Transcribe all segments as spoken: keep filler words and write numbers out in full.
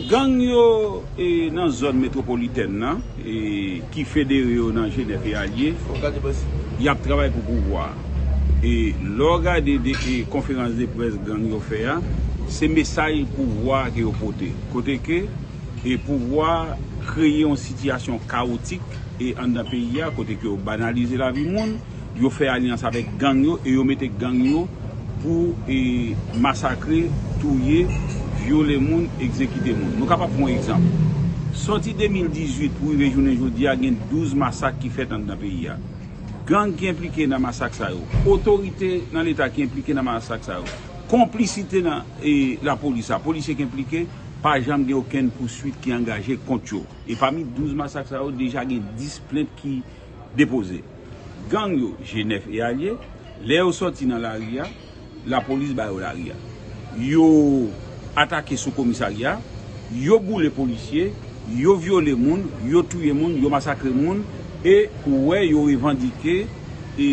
Gang yo e, nan zòn metwopolitèn nan, e, ki federe yo nan G nèf e alye, y ap travay pou pouvwa. E lè w gade de, e, konferans de près gang yo fè a, se mesaj pouvwa ke yo pote. Kote ke e pouvwa kreye yon sitiyasyon kawotik e anndan peyi a, kote ke yo banalize lavi moun, yo fè alyans avèk gang yo e yo mete gang yo pou e masakre, touye, vyole moun, egzekite moun. Nou kapab pran yon egzanp. Sòti de mil dizuit pou rive jounen jodi a, gen douz masak ki fèt anndan peyi a. Gang ki enplike nan masak sa yo, otorite nan leta ki enplike nan masak sa yo, konplisite nan e lapolis la, polisye ki enplike, pa janm gen okenn pouswit ki angaje kont yo. E pami douz masak sa yo, deja gen dis plent ki depoze. Gang yo, G nèf e alye, lè yo sòti nan lari a, lapolis ba yo lari a. Yo atake sou komisarya, yo boule polisye, yo vyole moun, yo touye moun, yo masakre moun, e ou wè yo revandike e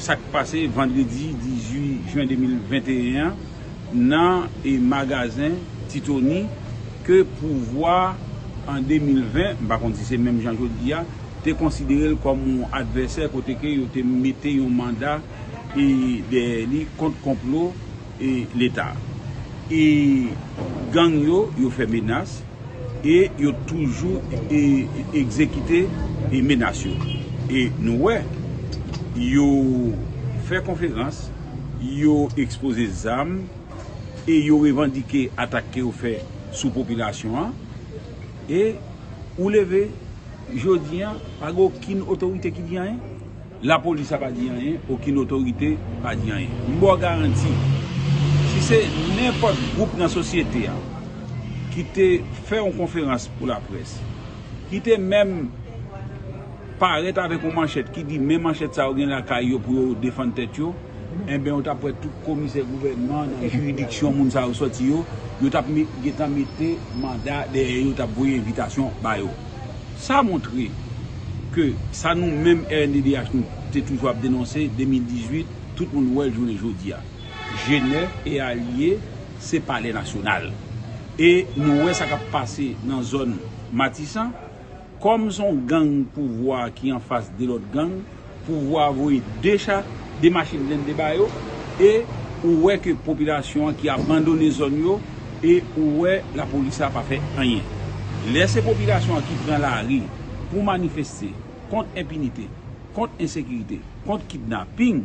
sa k pase vandredi dizuit jen de mil venteyen an nan e magazen Titoni ke pouvwa an de mil ven, m pa konn si se menm jan jodi a, te konsidere l kòm yon advèsè kote ke yo te mete yon manda e dèyè li kont konplo e leta. E gang yo, yo fè menas e yo toujou e, egzekite e menas yo. E nou wè, yo fè konferans, yo ekspoze zam e yo revandike atak ke yo fè sou popilasyon an. E ou leve jodi a, pa gen okenn otorite ki di anyen. Lapolis la pa di anyen, okenn otorite pa di anyen. M ba w garanti, si se nenpòt gwoup nan sosyete a ki te fè yon konferans pou laprès, ki te menm parèt avèk yon manchèt ki di men manchèt sa yo gen lakay yo pou yo defann tèt yo, enben, ou t ap wè tout komisè gouvènman nan jiridiksyon moun sa yo sòti yo, yo t ap me-, gentan mete manda dèyè yo, t ap voye envitasyon ba yo. Sa montre ke sa nou menm R N D D H nou te toujou ap denonse, de mil dizuit, tout moun wè l jounen jodi a. G nèf e alye, se palè nasyonal. E nou wè sa k ap pase nan zòn Matisan. Kòm se yon gang pouvwa ki anfas de lòt gang, pouvwa voye de cha, de machin blende ba yo, e ou wè ke popilasyon an ki abandone zòn yo, e ou wè lapolis la pa fè anyen. Lè se popilasyon an ki pran lari pou manifeste kont enpinite, kont ensekirite, kont kidnaping,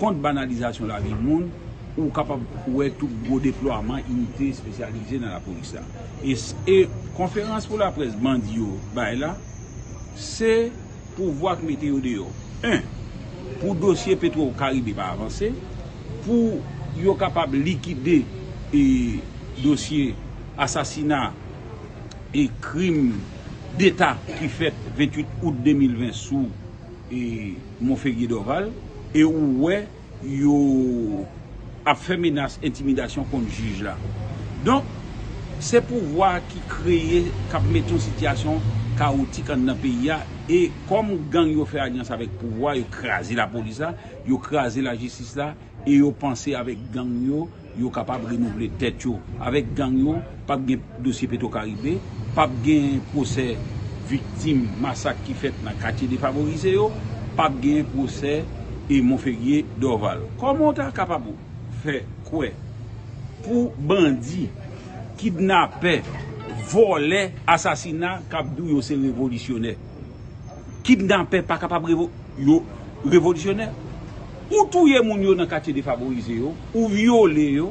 kont banalizasyon lavi moun, ou kapab wè tout gwo deplwaman inite espesyalize nan lapolis la. E, e konferans pou laprès bandi yo bay la, se pouvwa k mete yo deyò. En, pou dosye Petwo Karibe pa avanse, pou yo kapab likide e dosye asasina e krim deta ki fèt venntuit out de mil ven sou e Monferrier Dorval, e ou wè yo ap fè menas, entimidasyon kont jij la. Donk, se pouvwa ki kreye, k ap mete yon sitiyasyon kawotik anndan peyi a, e kòm gang yo fè alyans avèk pouvwa, yo kraze lapolis la, yo kraze lajistis la, e yo panse avèk gang yo, yo kapab renouvle tèt yo. Avèk gang yo, p ap gen dosye Petwo Karibe, p ap gen pwosè viktim masak ki fèt nan katye defavorize yo, p ap gen pwosè e Monferrier Dorval. Kòman w ta kapab fè kwè pou bandi, kidnapè, vòlè, asasina k ap di w yo se revolisyonè? Kidnapè pa kapab revo-, yo revolisyonè. Ou touye moun yo nan katye defavorize yo, ou vyole yo,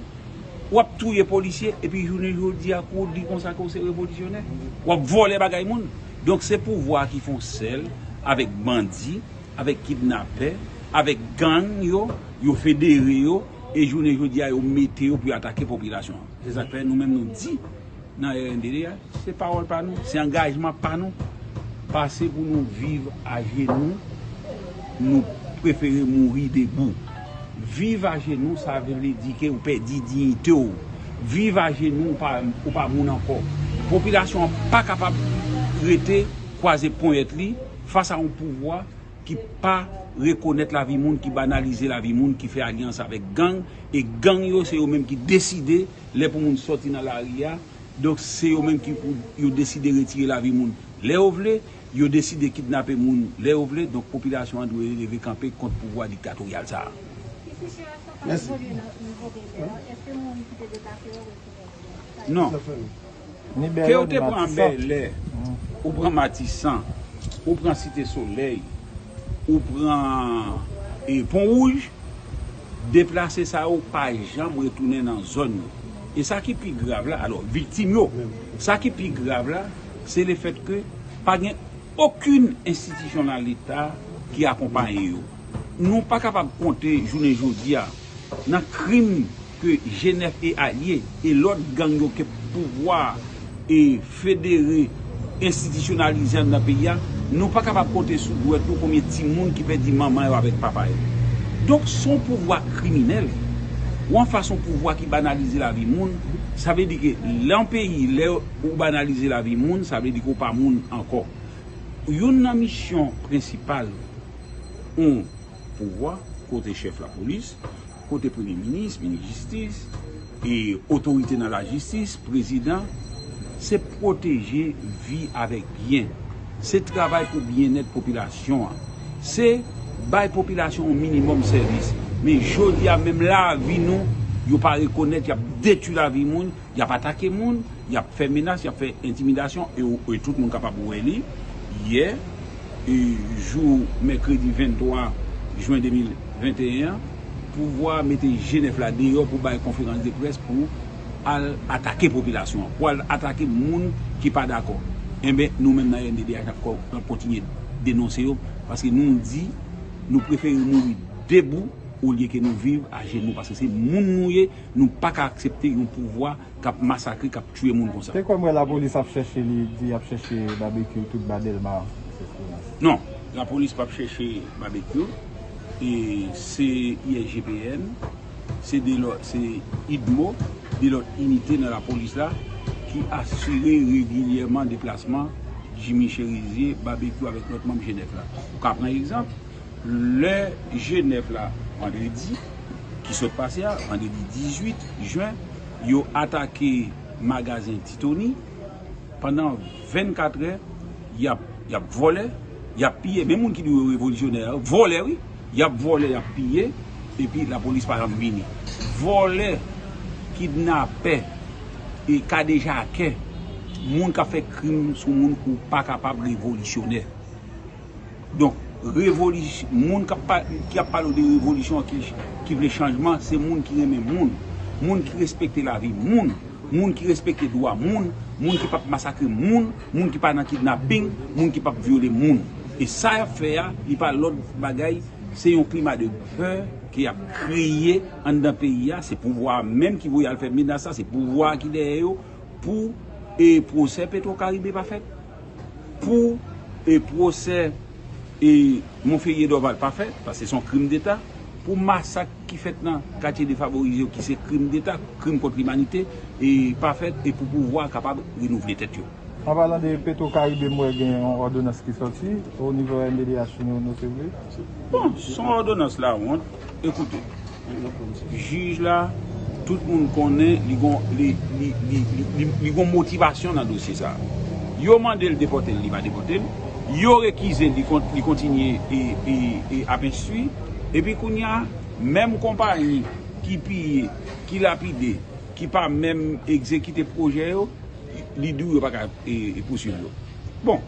w ap touye polisye, epi jounen jodi a, kou w di konsa ke w se revolisyonè, w ap vòlè bagay moun. Donk, se pouvwa ki fè yon sèl avèk bandi, avèk kidnapè, avèk gang yo, yo federe yo, e jounen jodi a, yo mete yo pou yo atake popilasyon an. Se sa k fè nou menm nou di, nan R N D D H, se pawòl pa nou, se angajman pa nou. Pase pou nou viv ajenou, nou prefere mouri debou. Viv ajenou, sa vle di ke ou pèdi diyite w. Viv ajenou, ou pa, ou pa moun ankò. Popilasyon an pa kapab rete kwaze ponyèt li fas a yon pouvwa ki pa rekonèt lavi moun, ki banalize lavi moun, ki fè alyans avèk gang, e gang yo, se yo menm ki deside lè pou moun sòti nan lari a, Donk, se yo menm ki pou yo deside retire lavi moun lè yo vle, yo deside kidnape moun lè yo vle. Donk, popilasyon an dwe leve kanpe kont pouvwa diktatoryal sa a. Mèsi. Non. Ke w te pran Bèlè, ou pran Matisan, ou pran Site Solèy, ou pran, e, Pon Wouj, deplase sa yo pa janm retounen nan zòn yo. E sa ki pi grav la, alò, viktim yo, sa ki pi grav la, se lefètke pa gen okenn enstitisyon nan Leta ki akonpaye yo. Nou pa kapab konte jounen jodi a nan krim ke G nèf e alye e lòt gang yo ke pouvwa e federe enstitisyonalize anndan peyi a, nou pa kapab konte sou dwèt nou konbyen timoun ki pèdi manman yo avèk papa yo. Donk, se yon pouvwa kriminèl. Ou anfas yon pouvwa ki banalize lavi moun, sa vle di ke lè yon peyi, lè ou banalize lavi moun, sa vle di ke w pa moun ankò. Youn nan misyon prensipal yon pouvwa, kote chèf lapolis, kote premye minis, minis jistis, e otorite nan lajistis, prezidan, se pwoteje vi avèk byen. Se travay pou byennèt popilasyon an. Se bay popilasyon yon minimòm sèvis. Men jodi a, menm lavi nou, yo pa rekonèt, y ap detwi lavi moun, y ap atake moun, y ap fè menas, y ap fè entimidasyon, e, e tout moun kapab wè li. Yè, e, jou mèkredi venntwa jen de mil venteyen an, pouvwa a mete G nèf la deyò pou bay konferans de près pou al atake popilasyon an, pou al atake moun ki pa dakò. Enben, nou menm nan R N D D H, n ap ko-, n ap kontinye denonse yo, paske nou di nou prefere mouri debou olye ke nou viv ajenou, paske se moun nou ye, nou pa ka aksepte yon pouvwa k ap masakre, k ap tiye moun konsa. Te kwè m wè lapolis ap chèche li, di y ap chèche Babekyou tout ba Dèlma. Non, lapolis p ap chèche Babekyou. E se I S G P N, se de lòt, se idmo, de lòt inite nan lapolis la ki asire regilyèman deplasman Jimmy Chérizier, Babekyou avèk lòt manm G nèf la. Ou ka pran egzanp, lè G nèf la, vandredi ki sot pase a, vandredi dizuit jen, yo atake magazen Ti Tony, pandan vennkatrè, y ap, y ap vòlè, y ap piye. Men moun ki di yo revolisyonè a, vòlè wi, y ap vòlè, y ap piye, epi lapolis pa janm vini. Vòlè, kidnapè, e kadejakè, moun k ap fè krim sou moun, ou pa kapab revolisyonè. Donk, revolis-, moun k ap pa-, ki ap pale w de revolisyon, ki, ki vle chanjman, se moun ki renmen moun, moun ki respekte lavi moun, moun ki respekte dwa moun, moun ki p ap masakre moun, moun ki pa nan kidnaping, moun ki p ap vyole moun. E sa y ap fè a, li pa lòt bagay, se yon klima de pè ke y ap kreye anndan peyi a, se pouvwa a menm ki voye al fè menas sa, se pouvwa a ki dèyè yo, pou, e, pwosè Petro Caribe pa fèt, pou, e, pwosè, e, Monferrier Dorval pa fèt, paske se yon krim deta, pou masak ki fèt nan katye defavorize yo, ki se krim deta, krim kont limanite, e, pa fèt, e pou pouvwa a kapab renouvle tèt yo. An palan de Petro Caribe, m wè gen yon òdonans ki sòti o nivo R N D D H, nou, nou se vre? Bon, se yon òdonans lawont. Ekoute, jij la, tout moun konnen li gon, li, li, li, li, li, li gon motivasyon nan dosye sa a. Yo mande l depòte l, li pa depòte l. Yo rekize l, li kon-, li kontinye e, e, e ap enstwi. Epi kounye a, menm konpayi ki piye, ki lapide, ki pa menm egzekite pwojè yo, li di w yo pa ka, e, e, pouswiv yo. Bon,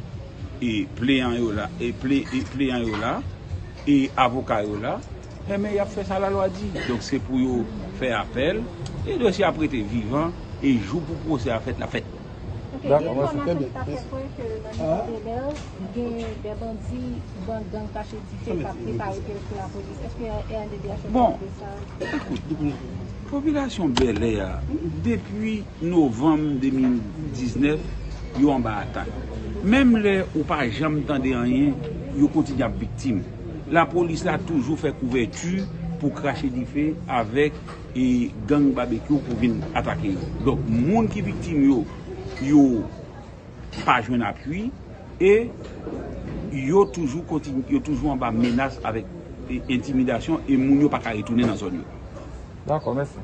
e pleyan yo la, e ple-, e pleyan yo la, e avoka yo la, enben, y ap fè sa lalwa di. Donk, se pou yo fè apèl, e dosye ap rete vivan, e jou pou pwosè a fèt, l ap fèt. Ok, gen enfòmasyon ki ta fè kwè ke nan nivo Bèlè, gen de bandi, ban gang kache dife k ap prepare pou yo sou lapolis. Èske R N D D H ap kouvri sa? Bon, ekout, popilasyon Bèlè a, depi novanm de mil diznèf, yo anba atak. Menm lè ou pa janm tande anyen, yo kontinye ap viktim. Lapolis la toujou fè kouvèti pou krache dife avèk, e, gang Babekyou pou vin atake yo. Donk, moun ki viktim yo, yo pa jwenn apui e yo toujou kontinye, yo toujou anba menas avèk, e, entimidasyon e moun yo pa ka retounen nan zòn yo. Dakò, mèsi.